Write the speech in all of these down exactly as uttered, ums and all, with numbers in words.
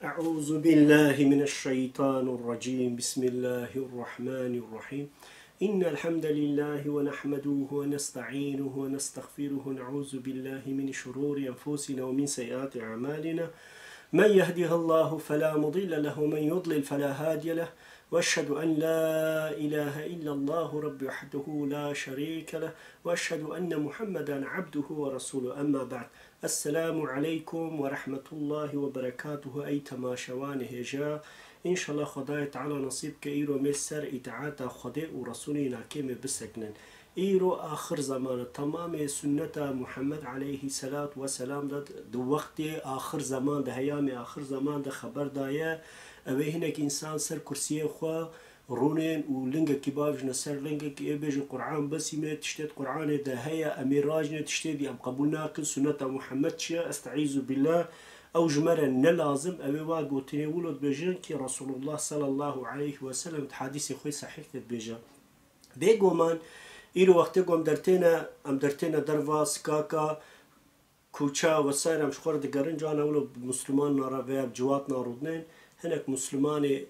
أعوذ بالله من الشيطان الرجيم. بسم الله الرحمن الرحيم. إن الحمد لله ونحمده ونستعينه ونستغفره ونعوذ بالله من شرور أنفسنا ومن سيئات أعمالنا. من يهده الله فلا مضل له ومن يضلل فلا هادي له. وأشهد أن لا إله إلا الله رب وحده لا شريك له. وأشهد أن محمدا عبده ورسوله. أما بعد. Esselamu aleykum ve rahmetullahi ve berekatuhu, ey temaşevanê hêja. Înşallah Xwedayê Teala nesîb ke îro me ser îtaeta Xwedê û Resûlê nakê me biseknin. Îro axir zaman e, temamê sunneta Muhammed aleyhî selat ve selam de di wextê axir zaman de, heyamê axir zaman de xeber daye. Ew ê hinek însan ser kursiyê xwe rûnên û lingekî bavêjine ser lingekî, ê bêjin Qur'an besî me, tiştê di Qur'anê de heye, em ê rajine tiştê dî em qebûl nakin, sunneta Muhammed çi ye, esteîzu billah, ew ji me re ne lazim, ew ê wa gotinê wilo dibêjin ki Resulullah sallallahu aleyhi ve sellem di hadîsê xwe sehîh de dibêje. Bêguman, îro wextê ku em dertêne, em dertêne derva sikaka, Kuça vesaire em ji xwe re digerin, cana wilo bi Musliman nara veya bi ciwat narûdinên, hinek Muslimanê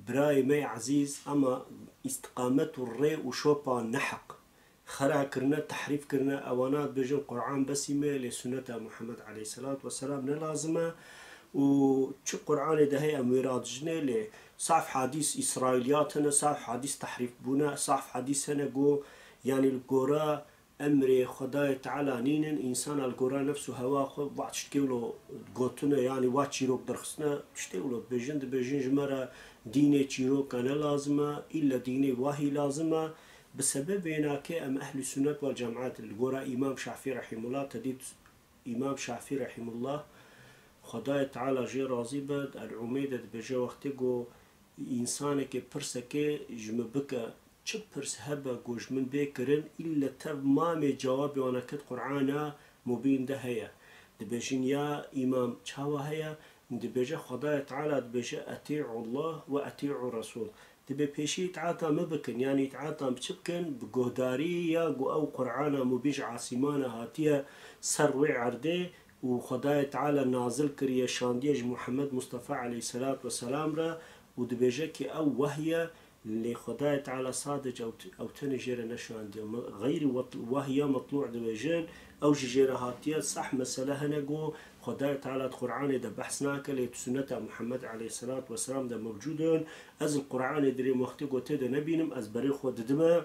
birayê me yê ezîz, ema îstiqamet û rê û şopa neheq xera kirine, tehrîf kirine, ewana dibêjin Qur'an besî me, lê sunneta Muhammed aleyhisselat vesselam ne lazim e û çi Qur'anê de heye em wê radijinê, lê saf hadîs îsraîliyat hene, saf hadîs tehrîf bûne, saf hadîs hene ku, yanî li gora emrê Xwedayê Teala nînin, însana li gora nefs û hewa xwe va tiştkê wilo gotine, yanî va çîrok derxistine, tiştê wilo dibêjin, dibêjin ji me re dînê çîroka ne lazim e, îlle dînê wahî lazim e. Bi sebebê nakê em ehlî sunnet wal cemaet li gora Îmam Şafî rehîmullah, te dît Îmam Şafî rehîmullah, Xwedayê Teala jê razî be, di El-Umê de dibêje, wextê ku însanekê pirsekê ji min bike, çi pirs hebe ku ji min bê kirin, îlle tev mamê cewabê wana ket Qur'ana Mubîn de heye. Dibêjin, ya Îmam, çawa heye? Dibêje, Xwedayê Teala dibêje, "Etî'ullah ve etî'u Resûl." Dibê pêşî îtaeta min bikin, yanî îtaeta min bi çi bikin? Bi guhdarî ya ku ew Qur'ana Mubîn ji asîmana hatiye ser rûyê erdê û Xwedayê Teala nazil kiriye, şandiye ji Muhammed Mustafa aleyhisselat vesselam re û dibêje ki ew wehy e, lê Xwedayê Teala sadece ew t-, ew tenê jê re neşandiye. Me-, xeyrî wet-, wehya metlû dibêjin, ew jî jê re hatiye. Sah mesele hene ku Xwedayê Teala di Qur'anê de behs nake, lê di sunneta Muhammed aleyhisselat vesselam de mewcûd in. Ez li Qur'anê dirêm wextê ku tê de nebînim, ez berê xwe didime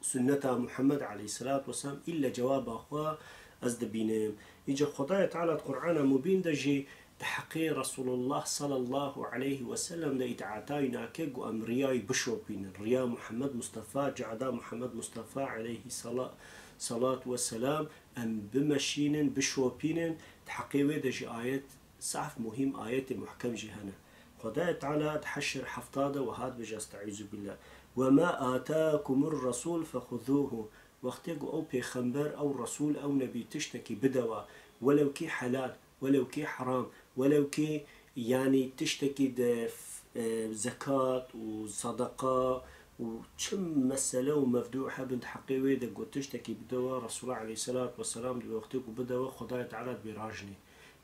sunneta Muhammed aleyhisselat vesselam, îlle cewaba xwe ez dibînim. Îca Xwedayê Teala di Qur'ana Mubîn de jî di heqê Resulullah sallallahu aleyhi ve sellem de îtaetayî nake ku em riyayî bişopînin. Riya Muhammed Mustafa, cehda Muhammed Mustafa aleyhi sala-, salat ve selam, em bimeşînin, bişopînin. Di heqê wê de jî ayet, saf muhîm ayetê muhkem jî hene. Xwedayê Teala di Heşr hefta de wiha dibêje, Estaizu billah, "Ve ma atakumur rasul fexuzuhu." Wextê ku ew pêxember, ew resul, ew nebî tiştekî bide we, welew kî helal, welew kî heram, welew kî, yanî tiştekî de, e, zekat û sadaqa û çi mesele û mevdû hebin di heqê wê de ku tiştekî bide we, Resulullah aleyhisselat vesselam dibê wextê ku bide we, Xwedayê Teala dibê rajinê.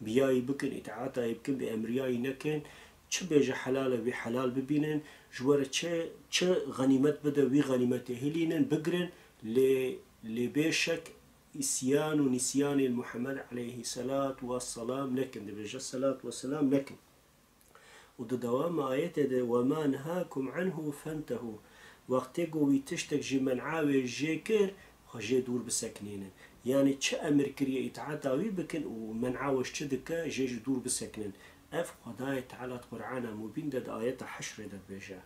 Biyayî bikin, îtaetayî bikin, bê emriyayî nekin. Çi bêje helal e, wî helal bibînin. Ji we re çi, çi xenîmet bide, wî xenîmetê hilînin, bigirin. Lê, lê bê şek îsyan û nîsyanên Muhammed aleyhisselat vesselam nekin. Dibêje selat ve selam nekin. Û di dewama ayetê de, "Ve ma nehakum anhu fentehu." Wextê ku wî tiştek ji men'a wê jê kir, xwe jê dûr bisekinînin. Yanî çi emir kiriye îtaeta wî bikin û men'a we ji çi dike, jê ji dûr bisekinin. Ev Xwedayê Teala di Qur'ana Mubîn de di ayeta Heşrê de dibêje.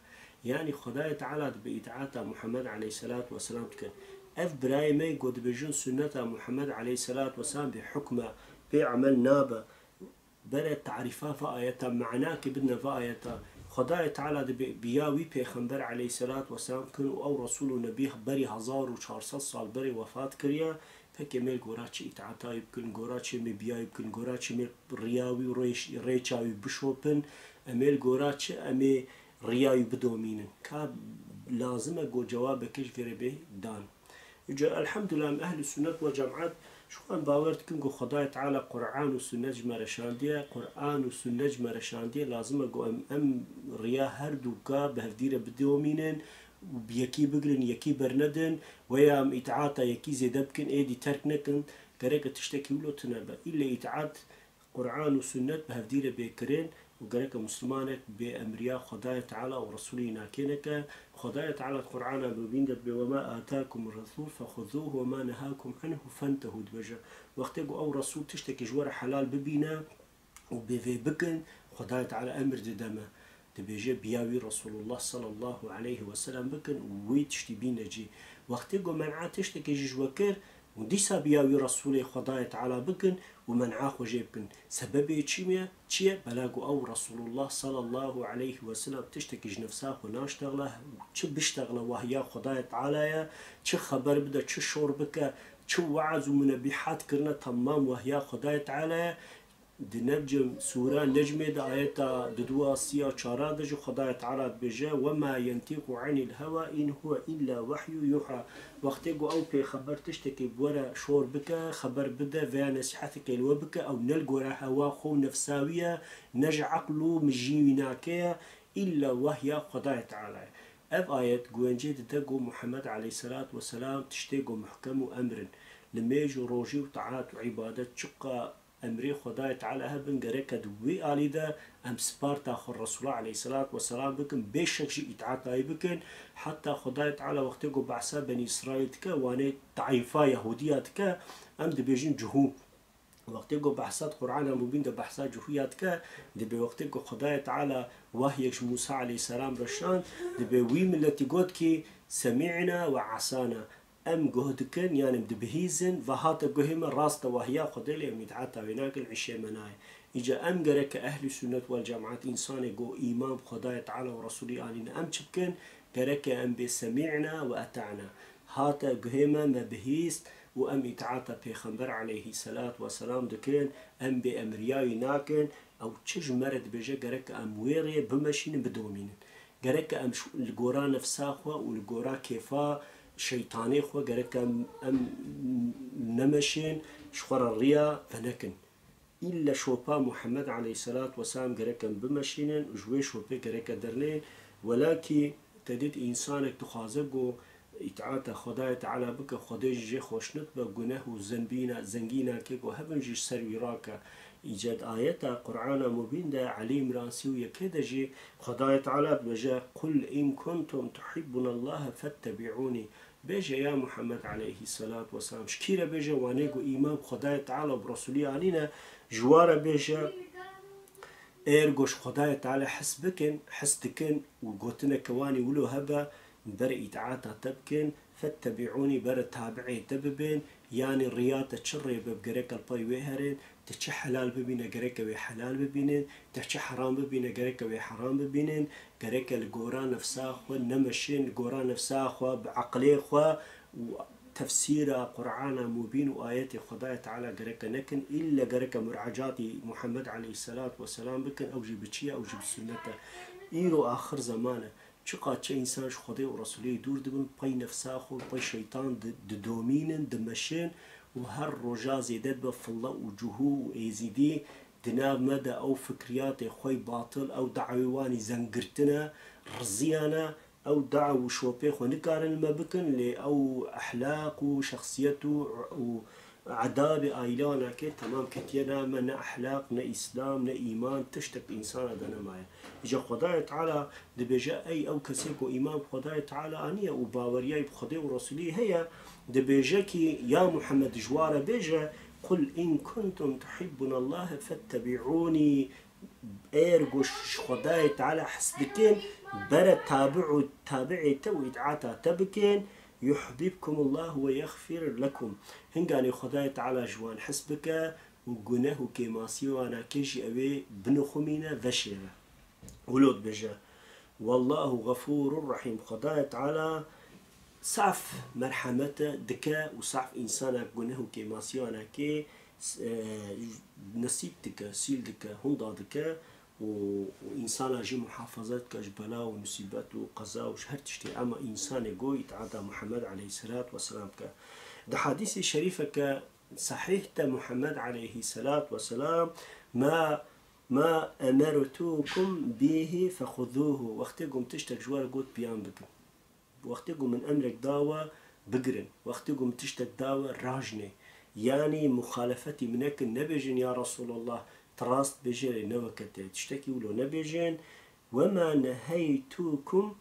Yanî Xwedayê Teala dibe îtaeta Muhammed aleyhisselat vesselam dike. Ev birayê me ku dibêjin sunneta Muhammed aleyhisselat vesselam bê hukm e, bê emel nabe. Bere tarîfa va ayeta, manakê bidine va ayeta. Xwedayê Teala dibê bi ya wî pêxember aleyhisselat vesselam kin û ew resul û nebî berî hezar û çar sed sal berê wefat kiriye. Pekê me li gora çi îtaetayî bikin, gora çi em ê biyayî bikin, gora çi em ê riya wî û rêç-, rêça wî bişopin, em ê li gora çi em ê riya wî bidomînin. Ka lazim e ku cewabeke ji vê re bê dan. Îca elhamdulillah em ehlî sunnet ve cemaet Ji xwe em bawer dikin ku Xwedayê Teala Quran û Sunnet ji me re şandiye. Quran û Sunnet ji me re şandiye. Lazim e ku em, em riya her dûka bi hevdî re bidomînin û bi yekî bigrin, yekî bernedin, weya em îtaata yekî zêde bikin, êdî terk nekin. Gereke tiştekî wilo tune be. Îlle îtaat Quran û Sunnet bi hevdî re bê kirin. û gereke Muslimanek bê emriya Xwedayê Teala û Resûlê nakê neke. Xwedayê Teala di Qur'ana Mubîn de dibê, "Wema atakum Resûl fexuzûhu wema nehakum anhu fentehû," dibêje. Wextê ku ew Resûl tiştekî ji we re helal bibîne û bê vê bikin, Xwedayê Teala emir dide me. Dibêje, "Biya wî Resulullah sallallahu aleyhi ve sellem bikin û wî tiştî bîne cî." Wextê ku men'a tiştekî ji we kir, û dîsa biya wî Resûlê Xwedayê Teala bikin û men'a xwe jê bikin. Sebebê çi ye? Çi ye? Bela ku ew Resulullah sallallahu aleyhi ve sellem tiştekî ji nefsa xwe naştexle, çi biştexle wahya Xwedayê Teala ye, çi xeber bide, çi şor bike, çi weaz û munebîhat kirine, temam wahya Xwedayê Teala ye. Di Necm, sûra Necmê de ayeta duduwa siya çara de jî Xwedayê Teala dibêje, "Wema yentîqu anîl hewa in huwe illa wehyu yuha." Wextê ku ew pêxember tiştekî bi we re şor bike, xeber bide, veya nesîheteke li we bike, ew ne li gora hewa xwe û nefsa wî ye, ne ji eql û mijî wî nake ye, îlla wehya Xwedayê Teala ye. Ev ayet guvencê dide ku Muhammed aleyhisselat vesselam tiştê ku muhkem û emr in. Nimêj û rojî û taat û îbadet çiqa emrê Xwedayê Teala hebin, gereke di wê alî de em sparta xwe Resûla aleyhisselat vesselam bikin, bêşek jî îtaata wî bikin. Heta Xwedayê Teala wextê ku behsa Benî Îsraîl dike, wanê taîfa Yahûdiya dike, em dibêjin cihû. Wextê ku behsa di Qur'ana Mubîn de behsa cihûya dike, dibê wextê ku Xwedayê Teala wahyek ji Mûsa aleyhisselam re şand, dibê wî miletî got kî, "Semî'na we asana." Em guh dikin, yan em dibihîzin, ve hate guhê me, rast e wahiya Xwedê, lê em îtaata wê nakin, îşê me nayê. Îca em gereke ehlî sunnet wel cemaat, însanê ku îman bi Xwedayê Teala û Resûlî anîne, em çi bikin? Gereke em bê semî'na ve eta'na. Hate guhê me, me bihîst û em îtaata Pêxember aleyhî selat ve selam dikin, em bê emriya wî nakin, ew çi ji me re dibêje, gereke em wê rê bimeşînin, bidomînin. Gereke em ji, li gora nefsa xwe û li gora kêfa şeytanê xwe gereke em, em nemeşên, ji xwe re riya venekin. Îlle şopa Muhammed aleyhisselat vesselam gereke em bimeşînin û ji wê şopê gereke derneyên. Welakî te dît însanek dixwaze ku îtaata Xwedayê Teala bike, Xwedê jî jê xweşnût be, guneh û zenbîna, zengînakê ku hebin jî ji ser wî rake. Îca di ayeta Qur'ana Mubîn de Elî Îmran sî û yekê de jî Xwedayê Teala dibêje, "Qul in kuntum tuhibbunallaha fettebi'ûnî." Bêje ya Muhammed aleyhî selat weselam, ji kî re bêje, wanê ku îman bi Xwedayê Teala û bi Resûlî anîne, ji wa re bêje, êr ku ji Xwedayê Teala hes bikin, hes dikin û gotineke wanî wilo hebe, bere îtaata te bikin, fettebi'ûnî, bere tabi'ê te bibin, yanî riya te çi rê be, gereke li pey wê herin, te çi helal bibîne, gereke wê helal bibînin, te çi heram bibîne, gereke wê heram bibînin, gereke li gora nefsa xwe nemeşin, li gora nefsa xwe, bi eqlê xwe û tefsîra Qur'ana Mubîn û ayetê Xwedayê Teala gereke nekin, îlle gereke muracatî Muhammed aleyhisselat weselam bikin, ew jî bi çi ye, ew jî bi sunnet e. Îro axir zeman e. Çiqas çi însan ji Xwedê û Resûlê dûr dibin, pey nefsa xwe, pey şeytan di-, didomînin, dimeşin û her roja zêde dibe fille û cihû û êzîdî di nav me de ew fikriyatê xwe yê batil, ew dawê wan î zengirtine, riziyane, ew daw û şopê xwe nikarin li me bikin, lê ew ehlaq û şexsiyet û, û Edabê aîlana ke temam ketiye nav me, ne ehlaq, ne îslam, ne îman, tiştek di însana de nemaye. Îca Xwedayê Teala dibêje, ey ew kesê ku îman bi Xwedayê Teala aniye û baweriyayî bi Xwedê û Resûlî heye, dibêje kî, ya Muhammed, ji wa re bêje, "Qul in kuntum tuhibbunallahe fettebi'ûnî." Êr ku ji Xwedayê Teala hes dikin, bere tabi û tabi'ê te û îtaata te bikin, "Yuhbibkumullah ve yexfir lekum." Hinganê Xwedayê Teala ji wan hes bike û guneh û kêmasiyê wana ke jî ew ê binixumîne, veşêre. Wilo dibêje, "Wallahu gafurur rahîm." Xwedayê Teala saf merhemet dike û saf însanek guneh û kêmasiyê wana ke, e, nesîb dike, sîl dike, hunda dike û, û însana jî muhafaza dike ji bela û musîbet û qeza û ji her tiştê. Ema însanê go îtaata Muhammed aleyhisselat weselam bike. Di hadîsê şerîfeke Sahîh te Muhammed aleyhisselat vesselam, ma, ma emertukum bihi fexuzuhu. Wextê ku min tiştek ji we re got, piyan bikin. Wextê ku min emrek da we, bigirin. Wextê ku min tiştek da we, rajinê. Yanî muxalefetî min nekin, nebêjin, ya Resulallah, tu rast bêjê, lê ne weke te. Tiştekî wilo nebêjin. Wema neheytukum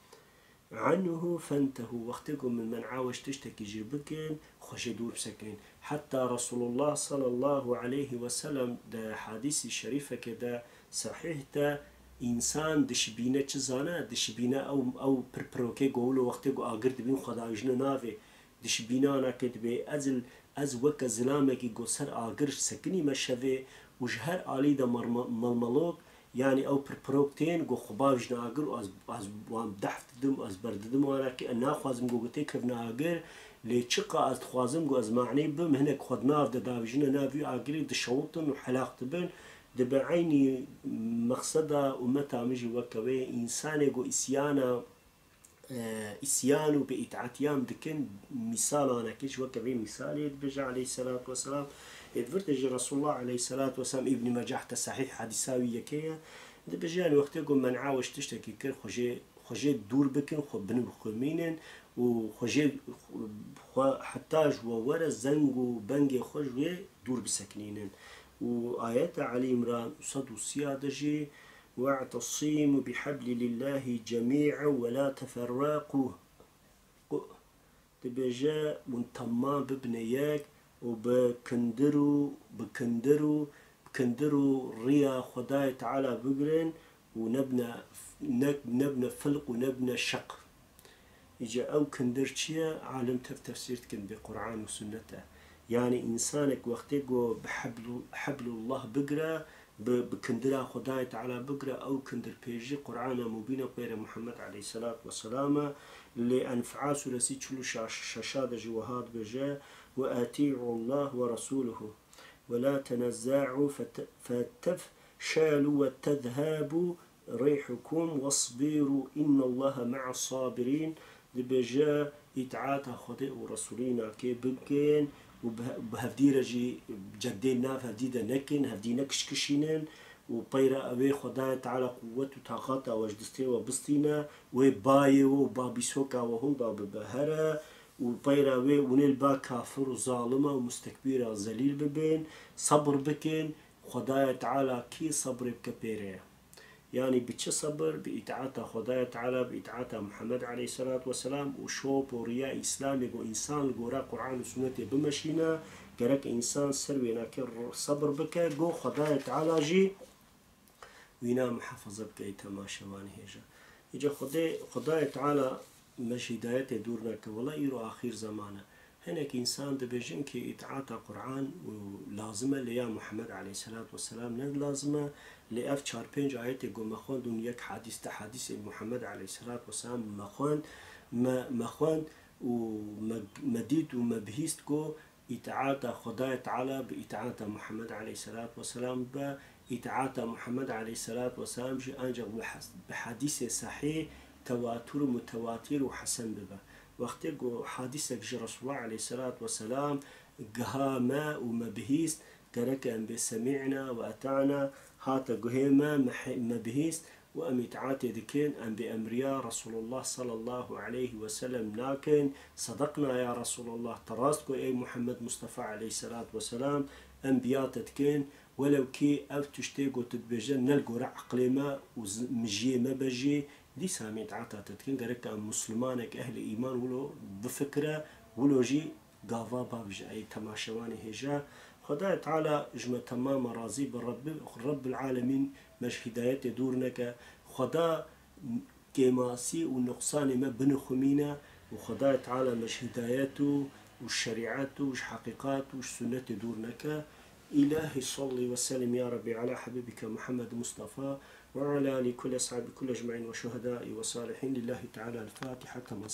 anhu fentehu. Wextê ku min men'a we ji tiştekî jî bikin, xwe jê dûr bisekinîn. Heta Resulullah sallallahu aleyhi ve sellem di hadîsî şerîfekê de sahîh de însan dişibîne çi zane? Dişibîne ew, ew pirpirokê ku wilo wextê ku agir dibîn xwe davêjine navê. Dişibînanakê dibê ez, ez weke zilamekî ku ser agir sekinîme şevê û ji her alî de merme-, melmelok, yanî ew pirpirok tên ku xwe bavêjine agir û ez, ez wan dehf didim, ez berdidim wanakê, ez naxwazim ku têkevine agir, lê çiqa ez dixwazim ku ez manî bim, hinek xwe di nav de davêjine nav vî agirê, dişewitin û helaq dibin. Dibe eynî mexseda ummeta min jî weke wê, însanê ku îsyana, e, îsyan û bêîtaatiyan dikin, mîsalanekê ji weke vê mîsalê dibêje aleyhisselatu vesselam. Ê di vir de jî Resulullah aleyhisselatu vesselam, Îbnî Mecah de sahîh hadîsa wî yekê ye. Dibêje, yanî wextê ku men'a we ji tiştekî kir, xwe jê, xwe jê dûr bikin, xwe binibixumînin û xwe jê, xwe heta ji we were zeng û bengê xwe ji wê dûr bisekinînin. Û ayeta Elî Îmran sed û sî de jî, "We'tesimu bihablillahi cemî'en ve la teferreqû." Dibêje, hûn temam bibine yek û bi kindir û, bi kindir û, bi kindir û riya Xwedayê Teala bigirin û nebine, ne, nebine filq û nebine şeq. Îca ew kindir çi ye? Alim tev tefsîr dikin, bi Qur'an û sunnet e. Yanî însanek wextê ku bi heblu-, heblullah bigire, bi, bi kindira Xwedayê Teala bigire, ew kindir pêjî Qur'ana Mubîn e, peyre Muhammed aleyhisselatu vesselam e. Lê Enfal suresî çil û şeş, şeşa de jî wiha dibêje, "Ve etî'ullah ve resûluhu ve la tenezza'u fete-, fetefşelu ve tezhebu rîhukum vesbiru innallaha me'as sabirîn." Dibêje, îtaata Xwedê û Resulînakê bikin û bi, bi hevdî re jî ceddê nav hevdî de nekin, hevdî nekişkişînin û peyra ewê Xwedayê Teala quwwet û taqata we ji destê we bistîne, wê bayê we û babîsoka we hûn da bibe here û peyra wê hûnê li ba kafir û zalima û mustekbîra zelîl bibin, sebr bikin, Xwedayê Teala kî sebrê bike pêre ye. Yanî bi çi sebir? Bi îtaata Xwedayê Teala, bi îtaata Muhammed aleyhisselatu vesselam û şop û riya Îslamê ku însan li gora Qur'an û Sunnetê bimeşîne, gerek însan ser wênakê r-, sebir bike, ku Xwedayê Teala jî wîna muhafaza bike, ey temaşevanê hêja. Îca Xwedê, Xwedayê Teala me ji hîdayetê dûr neke. Wela îro axîr zeman e. Hinek însan dibêjin ki îtaata Qur'an û lazim e, lê ya Muhammed aleyhisselatu vesselam ne lazim e. Lê ev çar pênc ayetê ku me xwend û yek hadîs de hadîsê Muhammed aleyhisselatu vesselam me xwend, me, me xwend û me, me dît û me bihîst ku îtaata Xwedayê Teala bi îtaata Muhammed aleyhisselatu vesselam be, îtaata Muhammed aleyhisselatu vesselam jî ancak bi has-, bi hadîsê sehîh, tewatur û mutewatîr û hesen bibe. Wextê ku hadîsek ji Resulullah aleyhisselatu vesselam giha me û me bihîst, gerek em bê semî'na ve eta'na, hate guhê me, me he-, me bihîst û em îtaatê dikin, em bê emriya Resulullah sallallahu aleyhi ve sellem nakin. Sedaqna ya Resulullah, te rast got ey Muhammed Mustafa aleyhisselatu vesselam, em biya te dikin. Welew kî ev tiştê ku tu dibêje ne li gora eqlê me û zi-, mijiyê me be jî, dîsa em îtaata te dikin. Gerek em muslimanek ehlê îman wilo bifikire, wilo jî gava bavêje. Ey temaşevanê hêja, Xwedayê Teala ji me temama razî be. Rebbi, Rebbil Alemîn me ji hîdayetê dûr neke. Xweda kêmasî û nuqsanê me binixumîne û Xwedayê Teala me ji hîdayet û, û şerîet û ji heqîqat û ji sunnetê dûr neke. Îlahî salli ve sellim ya Rebbi ala Habibike Muhammed Mustafa ve ala ali kulli ashabi kulli ecmaîn ve şuhedai ve salihîn. Lillahi Teala el-Fatiha. Kema